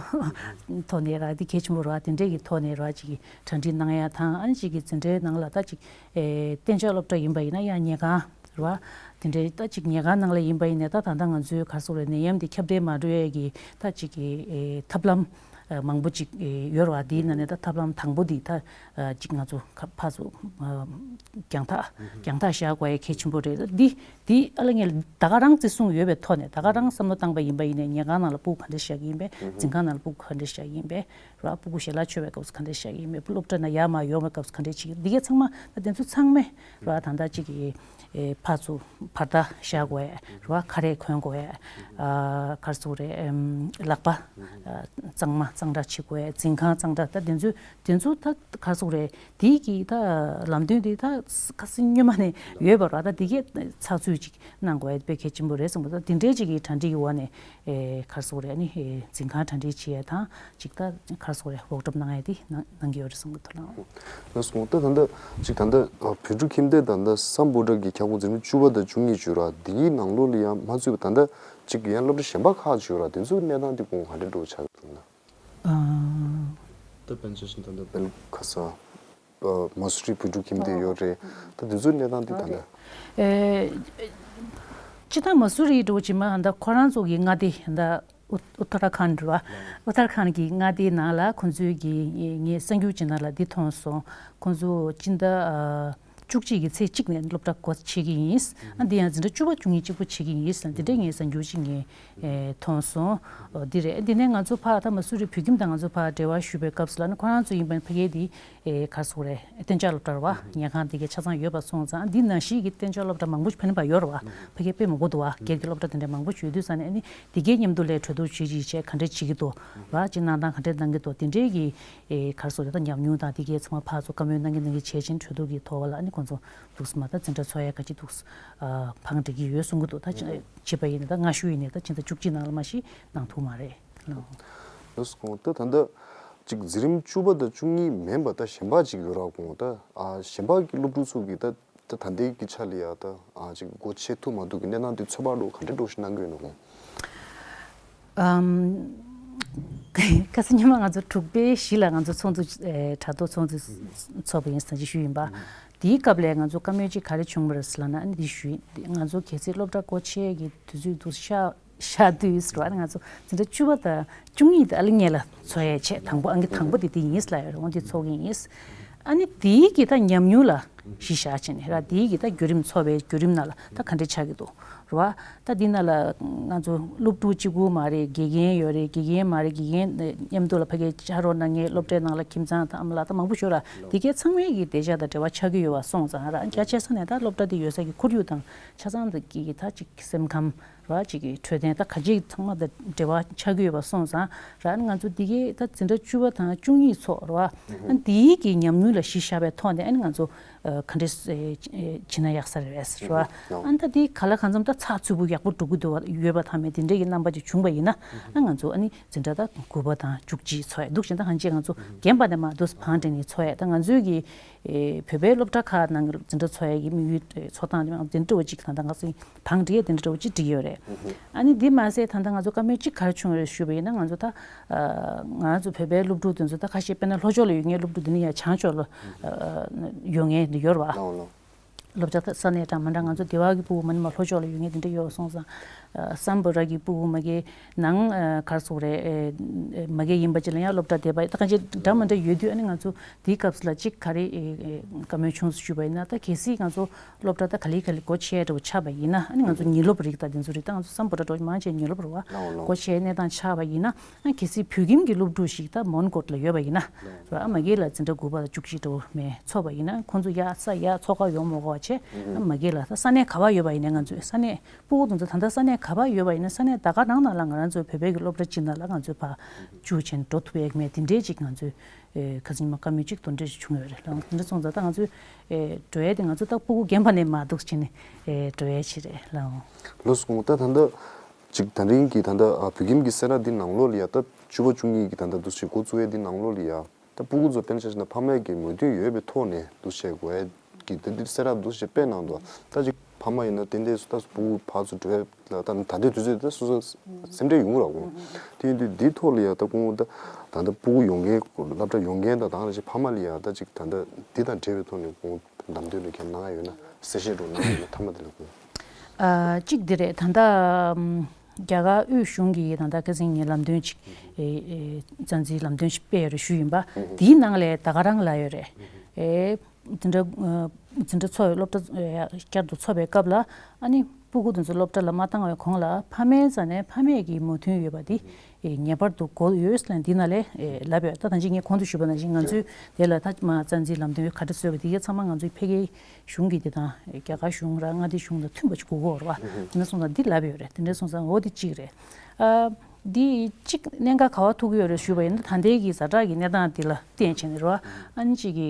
ཐོག་ནས་ར་དེ་གལ་ཆེན་པོ་རེད་བ། དེ་འདྲས་ཀྱི་ཐོག་ནས་ར་ཅིག་གི་གྲ་སྒྲིག་གནང་ཡ་དང་། ཨ་ནི་ཅིག་གི་འཛིན་གྲྭའི་ནང་ལ་ད་ཅིག་ཨེ་གཏན་འཇགས་སློབ་གྲྭ་ཡིན་པ་ཡིན་ན་ཡང་ཉལ་ཁང་རེད་བ། དེ་འདྲའི་ད་ཅིག་ཉལ་ཁང་ནང་ལ་ཡིན་པ་ཡིན་ནའི་ད་ད་ལྟ་ང་ཚོའི་ག་རེ་ཟེར་དགོས་རེད། ནད་ཡམས་འདི་ཁྱབ་གདལ་མ་འགྲོ་ཡས་ཀྱི་ད་ཅིག་གི་ཨེ་ཐབས་ལམ་ཨ་མང་པོ་ཅིག་ཨེ་ཡོད་རེད་བ། དེའི་ནང་ནས་ད་ཐབས་ལམ་དང་པོ་འདི་ད་ཨ་ཅིག་ང་ཚོ་ཁ་ཕར་ཚུར་ཨ་རྒྱང་ཐག་རྒྱང་ཐག་བཞག་དགོས་ཡས་གལ་ཆེན་པོ་རེད། ད་འདི་འདི་ཨ་ལ་ངས་ད་ག་རང་བརྩི་སྲུང་ཡོད་པའི་ཐོག་ནས་ད་ག་རང་བསམ་བློ་བཏང་པ་ཡིན་པ་ཡིན་ནའི་ཉལ་ཁང་ནང་ལ་ཕྲུ་གུ་ག་འདྲས་བཞག་གི་ཡིན་པས། འཛིན་ཁང་ནང་ལ་ཕྲུ་གུ་ག་འདྲས་བཞག་གི་ཡིན་པས་རེད་བ། ཕྲུ་གུ་ཞལ་ལག་མཆོད་པའི་སྐབས་སུ་ག་འདྲས་བཞག་གི་ཡིན་པས། སློབ་གྲྭ་ནང་ཡར་མར་ཡོང་བའི་སྐབས་སུ་ག་འདྲས་བྱེད་ཀྱི། འདི་གས་ཚང་མ་ད་དེ་ཚོ་ཚང་མས་རེད་བ། ད་ལྟ་ཅིག་གི་ཨེ་ཕར་ཚུར་བར་ཐག་བཞག་དགོས་ཡ་རེད་བ། ཁ་རས་གོན་དགོས་ཡ། ཨ་ག་རེ་ཟེར་དགོས་རེད། ཨམ་ལག་པ་ཨ་གཙང་མ་གཙང་སྦྲ་བྱེད་དགོས་ཡ། འཛིན་ཁང་གཙང་སྦྲ། ད་དེ་ཚོ་དེ་ཚོ་ད་ག་རེ་ཟེར་དགོས་རེད། དེའི་གི་ད་ལམ་སྟོན་དེ་ད་ཁ་སང་སྔོན་མ་ནས་ཡོད་པ་རེད་བ། ད་དེ་གས་ཚགས་ཚུད་ཅིག་གནང་དགོས་ཡ་དཔེ་གལ་ཆེན་པོ་རེད་བསམ་གི་འདུག། ད་དེ་འདྲའི་ཅིག་གི་གྲ་སྒྲིག་གི་འོག་ནས་ཨེ་ག་རེ་ཟེར་དགོས་རེད། ཨ་ནི་ཨེ་འཛིན་ཁང་གྲ་སྒྲིག་བྱེད་ཡ་དང་ཅིག་ད་ག་རེ་ཟེར་དགོས་རེད། ཝོག་ཤོབ་གནང་ཡ་དེ་གནང་གནང་གི་ཡོད་རེད་བསམ་གི་འདུག་ལགས། ལགས་སོ། ད་ད་ལྟ་ཅིག་ད་ལྟ་ཨ་བོད་ཕྲུག་ཁྱིམ་སྡེ་ད་ལྟ་སམ་བྷོ་ཊ་གི་ཁྱབ་ཁོངས་འཛིན་རིམ་བཅུ་པ་དང་བཅུ་གཉིས་བརྗོད་ར། འདིའི་ནང་ལོགས་ལ་ཡང་མ་ཚུད་པ་ད་ལྟ་ཅིག་ཡང་སློབ་གྲྭ་གཞན་པ་ཁག་ཅིག་ཡོད་ར། དེ་ཚོའི་གནས་སྟངས་དེ་གོང་ག་འདྲ་འགྲོ་ཆགས་ཀྱི་འདུག་ན། ཨ། ད་དཔེར་ན་ཆ་བཞག་ན་ད་ལྟ་བེལ་ཁ་ས་ཨ་མ་སུ་རི་བོད་ཕྲུག་ཁྱིམ་སྡེ་ཡོད་རེད། ད་དེ་ཚོའི་གནས་སྟངས་དེ་ད་ལྟ། ཨེ། སྤྱིར་བཏང་མ་སུ་རི་འདྲ་བོ་ཅིག་མ་ད་ཁོ་རང་ཚོ་གི་མངའ་སྡེ་ད་ཨུ་ཨུ་ཏ་ར་ཁཱན་རེད་བ། ཨུ་ཏ་ར་ཁཱན་གྱི་མངའ་སྡེའི་ནང་ལ་ཁོང་ཚོའི་གི་ངས་གསར་འགྱུར་ཅིག་ནང་ལ་འདི་མཐོང་སོང་། ཁོང་ཚོ་སྤྱི་ཟླ་ཨ་བཅུ་གཅིག་གི་ཚེས་གཅིག་ནས་སློབ་གྲྭ་སྒོ་ཕྱེ་གི་ཡིན། ཨ་འདི་ཡང་འཛིན་གྲྭ་བཅུ་པ་བཅུ་གཉིས་གཅིག་པུ་ཕྱེ་གི་ཡིན་ཟེར་འདི་འདྲའི་ངས་གསར་འགྱུར་ཅིག་ངས་ཨེ་མཐོང་སོང་། ཨོ་འདི་རེད། འདི་ནས་ང་ཚོ་ཕར་ད་མ་སུ་རི་བོད་ཁྱིམ་དང་ང་ཚོ་ཕར་འབྲེལ་བ་ཞུ་བའི་སྐབས་སུ་ལ་ནི་ཁོ་རང་ཚོ་ཡིན་པ་ཕ་གིའི་འདི་ཨེ་ག་རེ་ཟེར་དགོས་རེད། གཏན་འཇགས་སློབ་གྲྭ་རེད་བ། ཉལ་ཁང་དེ་གའི་ཆ་ཚང་ཡོད་པ་སོང་ཙང་། འདི་ནང་བཞིན་གྱི་གཏན་འཇགས་སློབ་གྲྭ་མང་པོ་ཕ་ནི་པ་ཡོད་རེད་བ། ཕ་གིའི་དཔེ་མང་པོ་འདུག་བ། སྒེར་གྱི་སློབ་གྲྭ་དེ་འདྲ་མང་པོ་ཡོད་དུས་ཙང་ནས་ཨ་ནི་དེ་གའི་མཉམ་དུ་ལས་གྲོས་བསྡུར་བྱེད་ཅིག་བྱས་ག་འདྲས་བྱེད་ཀྱི་འདུག་ར། ཅིག་གནང་སྟངས་ག་འདྲས་གནང་གི་འདུག། དེ་འདྲའི་གི་ཨེ་ག་རེ་ཟེར་དགོས་རེད། ད་ཉམས་མྱོང་དང་དེ་གའི་ཚང་མ་ཕར་ཚུར་བཀའ་མོལ་གནང་གི་གནང་གི་བྱས་ཕྱིན་གྲོས་བསྡུར་གྱི་ཐོག་ལ་ཨ་ནི་ཁོང་ཚོ་འདུག་སེ་མ་ད་འཛིན་གྲྭ་ཚོགས་ཡ་ག་ཅིག་འདུག་ཨ་ཕངས་འགྲིག་གི་ཡོད་གསུང་གི་འདུག། ད་བྱེད་པ་ཡིན་ན་ད་སྔ་ཤོས་ཡིན་ནའི་ད་ཕྱི་ཟླ་བཅུ་གཅིག་ནང་ལ་མ་གཞི་གནང་ཐུབ་མ་རེད་ལགས། ལགས་སོ། ད་ད་ལྟ་ཅིག་འཛིན་རིམ་བཅུ་པ་དང་བཅུ་གཉིས་མིན་པ་ད་གཞན་པ་ཅིག་ཡོད་ར། གོང་ད་ཨ་གཞན་པ་གི་སློབ་ཕྲུག་ཚོ་གི་ད་ད་ད་ལྟའི་གི་ཆ་ལ་ཡ་ད་ཨ་ཅིག་སྒོ་ཕྱེ་ཐུབ་མ་ཐུབ་གི་གནས་སྟངས་དེ་ཚོད་དཔག་འདྲ་བོ་ག་འདྲ་འདྲ་བོ་ཞིག་གནང་གི་ཡོད་ན་གོང་། ཨམ། ཁ་སང་ཉི་མ་ང་ཚོ་དྲུག་པའི་གཞི་ལ་ང་ཚོ་ཚོགས་འདུ་ཨེ་དྲ་ཐོག་ཚོགས་འདུ་ཚོགས་པ་ཡིན་ཟེར་ཅིག་ཞུས་ཡིན་པ། དེའི་སྐབས་ལ་ང་ཚོ་བཀའ་མོལ་ཅིག་ག་རེ་བྱུང་བ་རེད་ཟེར་ལབ་ན་ཨ་ནི་འདི་ཞུས་ཡིན། ང་ཚོ་གལ་སྲིད་སློབ་གྲྭ་སྒོ་ཕྱེ་གི་དུས་ཚོད་འདུག་ཤག་ཤར་དུས་རེད་བ། ང་ཚོ་འཛིན་གྲྭ་བཅུ་པ་དང་བཅུ་གཉིས་དེ་ཨ་ལི་ངེད་ལ་འཚོགས་ཡས་ཆེད་དང་པོ་ཨང་ཀི་དང་པོ་དེ་དེ་ཡིན་ལབ་ཡོད་རེད། འོ་འདི་ཚོགས་ཀྱི་ཡིན། ཨ་ནི་དེའི་གི་ད་ཉམས་མྱོང་ལ་གཞི་བཞག་བྱས་ནས་ར། དེའི་གི་ད་བརྒྱུད་རིམ་ཚོགས་པའི་བརྒྱུད་རིམ་ནང་ལ་ད་ག་འདྲས་ཆགས་ཀྱི་འདུག་རེད་བ། ད་འདི་ནང་ལ་ང་ཚོ་སློབ་ཕྲུག་གཅིག་པུ་མ་རེད། དགེ་རྒན་ཡོད་རེད། དགེ་རྒན་མ་རེད། དགེ་རྒན་མཉམ་དུ་ལ་ཕ་གིའི་ཕྱག་རོགས་གནང་མཁན་སློབ་གྲྭའི་ནང་ལ་ཁྱིམ་ཚང་དང་ཨ་མ་ལགས་ད་མང་པོ་ཡོད་ར། དེ་གའི་ཚང་མའི་གི་བདེ་འཇགས་དང་འབྲེལ་བ་ཆགས་ཀྱི་ཡོད་པ་སོང་ཙང་ར། རྒྱ་ཆེ་ས་ནས་ད་སློབ་གྲྭ་དེ་ཡོད་ས་གི་ཁོར་ཡུག་དང་ཆ་ཚང་དེ་གི་ད་ཅིག་སེམས་ཁམས། ར་ཅིག་གི་འཕྲོད་བསྟེན་ད་ག་ཅིག་ཚང་མ་དང་འབྲེལ་བ་ཆགས་ཀྱི་ཡོད་པ་སོང་ཙང་ར། ཨ་ནི་ང་ཚོ་འདི་གའི་ད་འཛིན་གྲྭ་བཅུ་པ་དང་བཅུ་གཉིས་ཚོགས་ར་བ། ཨ་ནི་འདིའི་གི་ཉམས་མྱོང་ལ་གཞི་བཞག་པའི་ཐོག་ནས་ཨ་ནི་ང་ཚོ་ཨ་ག་འདྲས་ཨེ་བྱེད་ན་ཡག་ས་རེད་ཟེར་བ། ཨ་ནི་ད་འདི་ག་ལ་གང་འཚམ་ད་ཚགས་ཚུད་པོ་ཡག་པོ་འགྲོ་གི་འདུག་བ་ཡོད་པ་ཐ་མའི་དེ་འདྲས་ཀྱི་རྣམ་པ་ཅིག་བྱུང་བ་ཡིན་ན། ཨ་ང་ཚོ་ཨ་ནི་འཛིན་གྲྭ་ད་དགུ་པ་དང་བཅུ་གཅིག་ཚོགས་ཡ་འདུག་བཞིན་ད་གང་ཅི་ང་ཚོ་རྒན་པ་ནས་མར་འདུག་བང་སྒྲིག་ནས་ཚོགས་ཡ་ད་ང་ཚོའི་གི་ཨེ་བོད་པའི་སློབ་གྲྭ་ཁག་ནང་གི་འཛིན་གྲྭ་ཚོགས་ཡ་གི་དམིགས་ཡུལ་ཨེ་ཚོགས་སྟངས་དེ་ང་འཛིན་གྲྭ་བ་གཅིག་དང་ད་ང་ཚོ་བང་སྒྲིག་ཡ་དེ་འདྲ་བ་གཅིག་སྒྲིག་ཡོད་རེད། ཨ་ནི་འདི་མ་ཟད་ད་ལྟ་ང་ཚོ་བཀའ་མོལ་གཅིག་ག་རེ་བྱུང་རེད་ཞུས་པ་ཡིན་ན། ང་ཚོ་ད་ཨ་ང་ཚོ་བོད་པའི་སློབ་ཕྲུག་དེ་ཚོ་ད་ཁ་ཤས་དཔེར་ན་ལྷོ་ཕྱོགས་ལ་ཡོད་མཁན་སློབ་ཕྲུག་དེ་ནི་ཡང་བྱང་ཕྱོགས་ལ་ཨ་ཡོད་མཁན་དེ་ཡོད་རེད་བ། ལགས་ལགས། སློབ་གྲྭ་ས་གནས་དང་མི་འདྲ། ང་ཚོ་སྡེ་བ་གི་ཕྲུ་གུ་མ་ནི་མ་ལྷོ་ཕྱོགས་ལ་ཡོད་མཁན་དེ་འདྲ་ཡོད་སོང་ཙང་། ཨ་སམ་བྷོ་ཊ་གི་ཕྲུ་གུ་མ་གི་ནང་ཨ་ག་རེ་ཟེར་དགོས་རེད། ཨེ་མ་གི་ཡིན་པ་ཅིག་ལ་ཡང་སློབ་གྲྭ་སྡེ་བ་ད་ག་ཅིག་འདྲ་མི་འདྲ་ཡོད་དུས། ཨ་ནི་ང་ཚོ་དེའི་སྐབས་སུ་ལ་གཅིག་ག་རེ་ཨེ་ཨེ་བཀའ་མོལ་བྱུང་ཞུས་པ་ཡིན་ན། ད་གལ་སྲིད་ང་ཚོ་སློབ་གྲྭ་ད་ག་ལེ་ག་ལེ་སྒོ་ཕྱེ་འདྲ་བོ་ཆགས་པ་ཡིན་ན། ཨ་ནི་ང་ཚོ་ཉིན་སློབ་རིགས་ད་དེ་ཚོ་རིགས་ད་ང་ཚོ་སམ་བྷོ་ཊ་འདྲ་བོ་མང་ཆེ་ཉིན་སློབ་རེད་བ། ལགས་ལགས། སྒོ་ཕྱེ་གནས་སྟངས་ཆགས་པ་ཡིན་ན། ཨ་གལ་སྲིད་བོད་ཁྱིམ་གྱི་སློབ་ཕྲུག་ཞིག་ད་མོན་གྷོ་ལ་ཡོད་པ་ཡིན་ན། ར་ཨ་མ་གི་ལ་འཛིན་གྲྭ་དགུ་པ་དང་བཅུ་གཅིག་འདྲ་བོ་མེད་ཚོགས་པ་ཡིན་ན། ཁོང་ཚོ་ཡར་ས་ཡར་ཚོགས་ཁག་ཡོང་མ་དགོས་པ་བྱས། ཨ་མ་གི་ལ་ད་ས་གནས་ག་པར་ཡོད་པ་ཡིན་ན། ང་ཚོའི་ས་གནས་ཕྲུ་གུ་དེ་ཚོ་ད་ལྟ་ས་གནས་ག་པར་ཡོད་པ་ཡིན་ན། ས་གནས་ད་ག་རང་ནང་ལ་ང་རང་ཚོའི་བོད་པའི་གི་སློབ་གྲྭ་གཅིག་ནང་ལ་ང་ཚོའི་ཕར་བཅུག་བྱས་ནས་འགྲོ་ཐུབ་ཡག་མེད། དེ་འདྲའི་ཅིག་ང་ཚོའི་ཨེ་ཁ་སང་ཉི་མ་བཀའ་མོལ་ཅིག་དེ་འདྲ་ཞིག་བྱུང་ཡོད་རེད་ལགས། དེ་འདྲ་སོང་ཙང་ད་ང་ཚོའི་ཨེ་འགྲོ་ཡས་དེ་ང་ཚོ་ད་ཕྲུ་གུ་རྒན་པ་ནས་མར་འདུག་བྱས་ནས་ཨེ་འགྲོ་ཡས་ཅིག་རེད་ལགས། ལགས་སོ། ད་ད་ལྟ་ ཅིག་དེ་རིང་གི་ད་ལྟ་ཨ་བོད་ཁྱིམ་གྱི་སེ་ར་འདི་ནང་ལོགས་ལ་ཡ་ད་བཅུ་པ་བཅུ་གཉིས་ཀྱི་ད་ལྟ་འདུ་ཤེས་འགོ་བཙུགས་ཡས་འདི་ནང་ལོགས་ལ་ཡ། ད་སྤུ་གུ་ཚོ་དཔེར་ན་ཆ་བཞག་ན་ཕ་མའི་གི་མོས་མཐུན་ཡོད་པའི་ཐོག་ནས་འདུ་བྱེད་དགོས་ཡ་གི་དེ་འདྲའི་གསལ་བསྒྲགས་འདུ་བྱེད་སྤེལ་གནང་འདུག་ད་ཅིག་ཕ་མ་ཡིན་ན་ཏན་ཏན་སུ་ད་སྤུ་གུ་ཕར་ཚུར་འགྲོ་ཡ་ལ་ད་ད་ལྟའི་དུས་ཚོད་ད་སོ་སོ་སེམས་ཁྲལ་ཡོང་གི་རེད་ཁོང་། དེ་ཡིན་དུས་འདིའི་ཐོག་ལ་ཡ་ད་ཁོང་ད་ད་ལྟ་སྤུ་གུ་ཡོང་མཁན་སློབ་གྲྭ་ཡོང་མཁན་དང་དང་ལ་ཅིག་ཕ་མ་ལ་ཡ་ད་ཅིག་ད་ལྟ་འདི་དང་འབྲེལ་བའི་ཐོག་ནས་ཁོང་ལམ་སྟོན་རེ་ཁྱེད་གནང་ཡ་ཡོད་ན་གསལ་བཤད་རོགས་གནང་ཡ་ཡོད་ན་མཐའ་མ་དེ་ལ་ཁོང་། ཨ་གཅིག་འདི་རེད། ད་ལྟ་ཨམ་རྒྱ་གར་དབུས་གཞུང་གིས་ད་ལྟ་ཁ་སང་ངས་ལམ་སྟོན་ཅིག་ཨེ་ཨེ་རྩ་འཛིན་ལམ་སྟོན་ཞིག་སྤེལ་ཡོད་རེད་ཞུས་ཡིན་པ། དེའི་ནང་ལ་ད་ག་རང་ལབ་ཡོད་རེད། ཨེ་འཛིན་གྲྭ་ཨ་འཛིན་གྲྭ་འཚོགས་པའི་སློབ་གྲྭ་ཨེ་བསྐྱར་དུ་འཚོགས་པའི་སྐབས་ལ་ཨ་ནི་སྤུ་གུ་དེ་ཚོ་སློབ་གྲྭ་ལ་མ་བཏང་བའི་གོང་ལ་ཕ་མའི་རྩ་ནས་ཕ་མས་ཀྱི་མོས་མཐུན་ཡོད་པ་དེ་ཨེ་ངེས་པར་དུ་དགོས་ཡོད་ལབ་འདི་ནང་ལ་ཨེ་ལབ་ཡོད། ད་ད་ཅི་ངས་གོང་དུ་ཞུས་པ་ནང་བཞིན་ང་ཚོས་དེ་ལ་ད་མ་རྩ་འཛིན་ལམ་སྟོན་ག་འདྲ་བཟོས་པ་དེ་གའི་ཚང་མ་ང་ཚོའི་ཕ་གིའི་གཞུང་གི་དེ་དང་རྒྱ་གར་གཞུང་ར་མངའ་སྡེ་གཞུང་དང་མཐུན་པ་ཅིག་དགོས་ཀྱི་ཡོད་རེད་བ། དེ་འདྲ་སོང་ཙང་འདི་ལབ་ཡོད་རེད། དེ་འདྲ་སོང་ཙང་འོ་དེ་གཅིག་རེད། ཨ་འདི་གཅིག་གནད་འགག་ག་བ་ཐུག་གི་ཡོད་རེད་ཞུས་པ་ཡིན་ན་ད་ལྟའི་གི་ཛ་དྲག་གི་གནས་སྟངས་འདི་ལ་བརྟེན་བྱས་ནས་རེད་བ། ཨ་ནི་གཅིག་གི་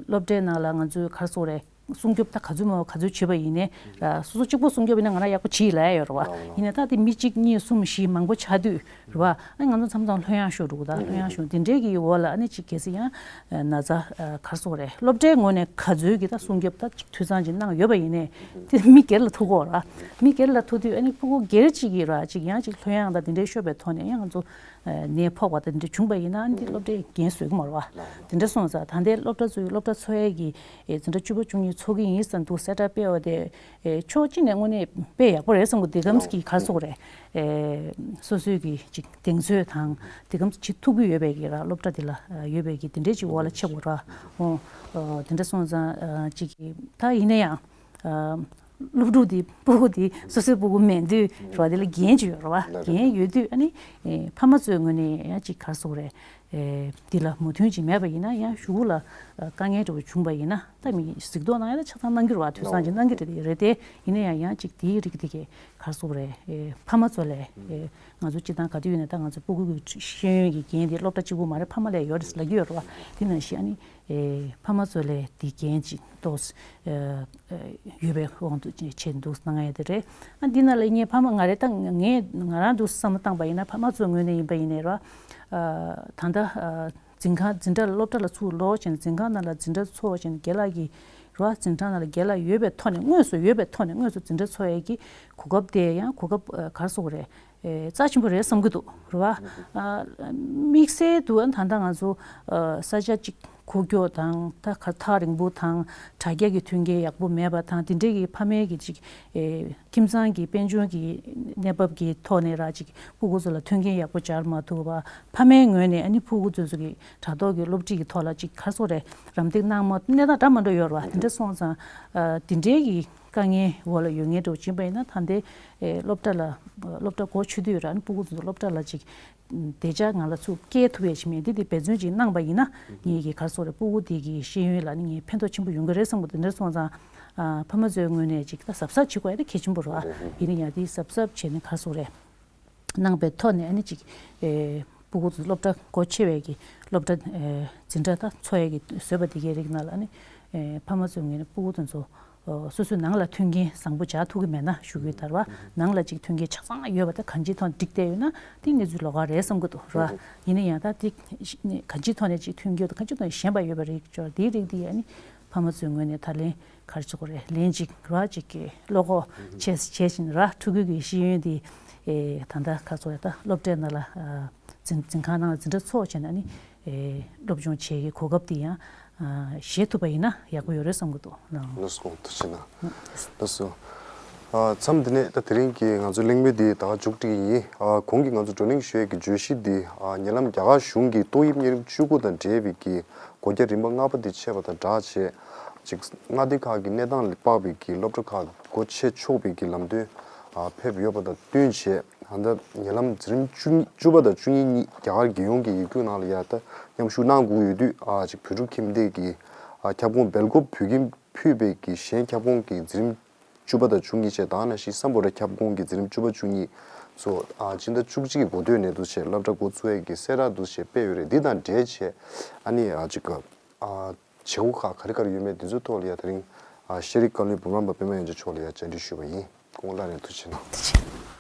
སློབ་གྲྭའི་ནང་ལ་ང་ཚོའི་ག་རེ་ཟེར་དགོས་རེད། སྲུང་སྐྱོབ་ད་ག་ཚོད་མང་བ་ག་ཚོད་བྱེད་པ་ཡིན་ནའི་ར་སོ་སོ་གཅིག་པོ་སྲུང་སྐྱོབ་ཡིན་ན་ང་རང་ཡག་པོ་བྱེད་ལབ་ཡ་ཡོད་རེད་བ། ཡིན་ནའི་ད་དེ་མི་གཅིག་གཉིས་གསུམ་བཞི་མང་པོ་ཆགས་དུས། རེད་བ། ཨ་ང་ཚོ་མཚམས་མཚམས་ལྷོད་ཡངས་ཤོར་འགྲོ་གི་ད་ལྷོད་ཡངས་ཤོར་དེ་འདྲའི་གི་འོག་ལ་ཨ་ནི་ཅིག་གལ་སྲིད་ཡང་ན་ཚ་ག་རེ་ཟེར་དགོས་རེད། སློབ་གྲྭའི་ངོས་ནས་ག་ཚོད་ཀྱི་ད་སྲུང་སྐྱོབ་ད་ཅིག་འཐུས་ཚང་ཅིག་གནང་ཡོད་པ་ཡིན་ནའི་དེ་མི་སྒེར་ལ་ཐུག་གོ་ར། མི་སྒེར་ལ་ཐུག་དུས་ཨ་ནི་ཕྲུ་གུ་སྒེར་གཅིག་གིས་ར་ཅིག་ཡང་ཅིག་ལྷོད་ཡངས་དང་དེ་འདྲའི་ཤོར་བའི་ཐོག་ནས་ཡང་ང་ཚོ་ནད་ཕོག་པ་དང་དེ་འདྲ་བྱུང་པ་ཡིན་ན་ཨ་ནི་དེ་སློབ་གྲྭས་འགན་བཟོད་ཀྱི་མ་རེད་བ། དེ་འདྲ་སོང་ཙང་ད་ལྟའི་སློབ་གྲྭ་ཚོའི་སློབ་གྲྭ་འཚོགས་ཡས་ཀྱི་འཛིན་གྲྭ་བཅུ་པ་བཅུ་གཉིས་འཚོགས་ཀྱི་ཡིན་བསམ་འདུག་གསལ་བསྒྲགས་སྤེལ་བ་དེ། ཨེ་ཕྱོགས་གཅིག་ནས་དངོས་གནས་དཔེ་ཡག་པོ་རེད་བསམ་གི། དེ་གམ་གྱི་ག་རེ་ཟེར་དགོས་རེད། ཨེ་སོ་སོའི་གི་ཅིག་གདེང་ཚོད་དང་དེ་གམ་བྱེད་ཐུབ་ཀྱི་ཡོད་པའི་གི་ར་སློབ་གྲྭ་དེ་ལ་ཨ་ཡོད་པའི་གི་དེ་འདྲའི་ཅིག་འོག་ལ་ཆགས་དགོས་ར། འོ་ཨ་དེ་འདྲ་སོང་ཙང་ཨ་ཅིག་གི་ད་ཡིན་ན་ཡང་ཨ་སློབ་ཕྲུག་དེ་སྤུ་གུ་དེ་སོ་སོའི་སྤུ་གུ་མེད་དུས་ར་དེ་ལ་འགན་ཅིག་ཡོད་ར་བ། འགན་ཡོད་དུས་ཨ་ནི་ཨེ་ཕ་མ་ཚོའི་ངོས་ནས་ཡང་ཅིག་ག་རེ་ཟེར་དགོས་རེད། ཨེ་འདི་ལ་མོས་མཐུན་ཅིག་མེད་པ་ཡིན་ན་ཡང་གཞུག་གུ་ལ་ཨ་དཀའ་ངལ་འདྲ་བོ་བྱུང་པ་ཡིན་ན་ད་མི་གཟིགས་རྟོག་གནང་ཡ་ད་ཆ་ཚང་གནང་གི་རེད་བ། འཐུས་ཚང་ཅིག་གནང་གི་རེད་རེད་དེ། ཡིན་ན་ཡང་ཡང་ཅིག་དེའི་རིགས་དེ་གའི་ག་རེ་ཟེར་དགོས་རེད། ཨེ་ཕ་མ་ཚོ་ལས་ཨེ་ང་ཚོ་སྤྱི་བཏང་ག་དུས་ཡིན་ན་ད་ང་ཚོ་སྤུ་གུ་གི་ཤེས་ཡོན་གྱི་འགན་དེ་སློབ་གྲྭ་གཅིག་པུ་མ་རེད། ཕ་མ་ལས་ཡོད་རེད་ལབ་ཀྱི་ཡོད་རེད་བ། དེ་ནང་བཞིན་ཨ་ནི་ཨེ་ཕ་མ་ཚོ་ལས་དེ་འགན་ཅིག་ཏོག་ཙམ་ཨེ་ཡོད་པའི་དབང་དུ་བྱས་འདུག་གནང་ཡ་དེ་རེད། ཨ་འདི་ནང་ལ་ངའི་ཕ་མ་ང་རེད་ད་ངས་ང་རང་འདུག་བསམ་བློ་བཏང་པ་ཡིན་ན་ཕ་མ་ཚོའི་ངོས་ནས་ཡིན་པ་ཡིན་ནའི་ར་ཨ་ད་ལྟ་ཨ། འཛིན་ཁང་འཛིན་གྲྭ་ལ་སློབ་གྲྭ་ལ་ཚུར་ལོག་བྱས་ནས་འཛིན་ཁང་ནང་ལ་འཛིན་གྲྭ་འཚོགས་བྱས་ནས་རྒན་ལགས་ཀྱིས་ར་འཛིན་གྲྭ་ནང་ལ་རྒན་ལགས་ཡོད་པའི་ཐོག་ནས་དངོས་སུ་ཡོད་པའི་ཐོག་ནས་དངོས་སུ་འཛིན་གྲྭ་འཚོགས་ཡས་ཀྱི་གོ་སྐབས་དེ་ཡང་གོ་སྐབས་ཨ་ག་རེ་ཟེར་དགོས་རེད། ཨེ་རྩ་ཆེན་པོ་རེད་བསམ་གྱི་འདུག་རེད་བ། ཨ་དམིགས་བསལ་དུ་ཨ་ད་ལྟ་ང་ཚོ་ཨ་ས་ཆ་གཅིག་ཁུག་ཀྱོག་དང་ད་ག་ཐག་རིང་པོ་དང་དྲ་རྒྱ་གི་མཐུན་རྐྱེན་ཡག་པོ་མེད་པ་དང་དེ་འདྲའི་གི་ཕ་མའི་གི་ཅིག་ཨེ། ཁྱིམ་ཚང་གི་དཔལ་འབྱོར་གྱི་གནས་བབ་ཀྱི་ཐོག་ནས་ར་ཅིག་སྤུ་གུ་ཚོ་ལ་མཐུན་རྐྱེན་ཡག་པོ་སྦྱར་མ་ཐུབ་པ། ཕ་མའི་ངོས་ནས་ཨ་ནི་སྤུ་གུ་ཚོ་ཚོ་གི་དྲ་ཐོག་གི་སློབ་ཁྲིད་ཀྱི་ཐོག་ལ་ཅིག་ག་རེ་ཟེར་དགོས་རེད། རམ་འདེགས་གནང་མ་གནས་སྟངས་འདྲ་མི་འདྲ་ཡོད་རེད་བ། དེ་འདྲ་སོང་ཙང་ཨ་དེ་འདྲའི་གི་དཀའ་ངལ་འོག་ལ་ཡོད་མཁན་འདྲ་བོ་ཅིག་ཡིན་པ་ཡིན་ན་ད་ལྟའི་ཨེ་སློབ་གྲྭ་ལ་སློབ་གྲྭ་སྒོ་ཕྱེ་དུས་ར་ཨ་ནི་སྤུ་གུ་ཚོ་ཚོ་སློབ་གྲྭ་ལ་ཅིག་བདེ་འཇགས་ངང་ལ་ཚུར་སྐྱེལ་ཐུབ་ཡས་ཞིག་མེད་འདི་དེ་འབད་བརྩོན་ཅིག་གནང་པ་ཡིན་ན་ངེད་ཀྱི་ག་རེ་ཟེར་དགོས་རེད། སྤུ་གུ་དེ་གི་ཤེས་ཡོན་ལ་ནི་ངས་ཕན་ཐོགས་ཆེན་པོ་ཡོང་གི་རེད་བསམ་གི་འདུག་དེ་འདྲ་སོང་ཙང་ཨ་ཕ་མ་ཚོའི་ངོས་ནས་ཅིག་ད་གཟབ་གཟབ་བྱེད་དགོས་ཡ་དེ་གལ་ཆེན་པོ་རེད་བ། ཡིན་ན་ཡང་དེ་གཟབ་གཟབ་བྱས་ནས་ག་རེ་ཟེར་དགོས་རེད། གནང་པའི་ཐོག་ནས་ཨ་ནི་ཅིག་ཨེ་སྤུ་གུ་ཚོ་སློབ་གྲྭ་སྒོ་ཕྱེ་བའི་གི་སློབ་གྲྭ་ཨེ་འཛིན་གྲྭ་ད་འཚོགས་ཡས་ཀྱི་བཟོས་པ་དེ་གའི་རིགས་ནང་ལ་ཨ་ནི་ཨེ་ཕ་མ་ཚོའི་ངོས་ནས་སྤུ་གུ་དེ་ཚོ་ཨོ་སོ་སོའི་ནང་ལ་མཐུན་རྐྱེན་བཟང་པོ་སྦྱར་ཐུབ་ཀྱི་མེད་ན་ཞུ་གི་ཡོད་ད་རེད་བ། ནང་ལ་ཅིག་མཐུན་རྐྱེན་ཆ་ཚང་ཡོད་པ་དེ་གང་ཅིའི་ཐོག་ནས་འགྲིག་བསྡད་ཡོད་ན་དེ་གནས་ཚུལ་ལོགས་ཀ་རེད་བསམ་གྱི་འདུག་རེད་བ། ཡིན་ན་ཡང་ད་དེ་གང་ཅིའི་ཐོག་ནས་ཅིག་མཐུན་རྐྱེན་དང་གང་ཅིའི་ཐོག་ནས་ཞན་པ་ཡོད་པ་རེད་ཅོ། དེའི་རིགས་དེ་ཨ་ནི་ཕ་མ་ཚོའི་ངོས་ནས་ད་ལན་ག་རེ་ཟེར་དགོས་རེད། ལན་ཅིག་རེད་བ་ཅིག་གི་བློ་ཁོག་ཆེ་བྱས་བྱས་ནས་རེད་བ། ཕྲུ་གུ་གི་ཤེས་ཡོན་དེ་ཨེ་ད་ལྟ་ག་རེ་ཟེར་དགོས་རེད། ད་སློབ་གྲྭའི་ནང་ལ་ཨ་འཛིན་འཛིན་ཁང་ནང་ལ་འཛིན་གྲྭ་འཚོགས་བྱས་ནས་ཨ་ནི་ཨེ་སློབ་སྦྱོང་བྱེད་ཀྱི་གོ་སྐབས་དེ་ཡང་ཨ་བཞེས་ཐུབ་པ་ཡིན་ན་ཡག་པོ་ཡོད་རེད་བསམ་གྱི་འདུག་ལགས། ལགས་སོ། ཐུགས་རྗེ་གནང་། ལགས་སོ། ཨ་མཚམས་འདི་ནས་ད་དེ་རིང་གི་ང་ཚོའི་གླེང་མོལ་འདི་ད་ག་མཇུག་སྒྲིལ་གྱི་ཡིན། ཨ་གོང་གི་ང་ཚོ་བགྲོ་གླེང་ཞུ་ཡས་ཀྱི་བརྗོད་གཞི་འདི་ཨ་ཉེ་ལམ་རྒྱ་གར་གཞུང་གིས་ཏོག་དབྱིབས་གཉན་རིམས་བཅུ་དགུ་དང་འབྲེལ་བའི་གི་སྒོ་རྒྱ་རིམ་པ་ལྔ་པ་འདི་ཕྱེ་བ་དང་སྦྲགས་བྱས། ཅིག་མངའ་སྡེ་ཁག་གི་གནས་སྟངས་ལ་དཔག་པའི་གི་སློབ་གྲྭ་ཁག་སྒོ་ཕྱེ་ཆོག་པའི་གི་ལམ་སྟོན་ཨ་ཕེབས་ཡོད་པ་དང་བསྟུན་བྱས། ད་ལྟ་ཉེ་ལམ་འཛིན་རིམ་བཅུ་གཉིས་བཅུ་པ་དང་བཅུ་གཉིས་གཉིས་རྒྱ་གར་རྒྱལ་ཡོངས་ཀྱི་ཡིག་རྒྱུགས་ནང་ལ་ཡ་ད་མཉམ་ཞུགས་གནང་དགོས་ཡོད་དུས་ཨ་ཅིག་བོད་ཕྲུག་ཁྱིམ་སྡེ་གི་ཨ་ཁྱབ་ཁོངས་སྦེལ་ཀོབ་བོད་ཁྱིམ་ཕུད་པའི་གི་གཞན་ཁྱབ་ཁོངས་ཀྱི་འཛིན་རིམ་བཅུ་པ་དང་བཅུ་གཉིས་བཅས་དང་ནང་བཞིན་སམ་བྷོ་ཊ་ཁྱབ་ཁོངས་ཀྱི་འཛིན་རིམ་བཅུ་པ་བཅུ་གཉིས་ཚོ་ཨ་སྤྱི་ཟླ་བཅུ་གཅིག་གི་འགོ་སྟོད་ནས་འདུག་བྱས་སློབ་གྲྭ་འགོ་ཚུགས་ཡས་ཀྱི་གསལ་བསྒྲགས་འདུག་བྱས་སྤེལ་ཡོད་རེད། འདི་དང་འབྲེལ་བྱས་ཨ་ནི་ཨ་ཅིག་གི་ཨ་བྱེད་སྒོ་ཁག་ག་རེ་ག་རེ་ཡོད་མེད་འདི་ཚོའི་ཐོག་ལ་ཡ་དེ་རིང་ཨ་ཤེས་རིག་བཀའ་བློན་འབུམ་རམས་པ་པད་མ་དབྱངས་ཅན་མཆོག་ལ་ཡ་བཅར་འདྲི་ཞུས་པ་ཡིན། སྐུ་ངོ་སླར་ཡང་ཐུགས་རྗེ་གནང་། ཐུགས་རྗེ་ཆེ།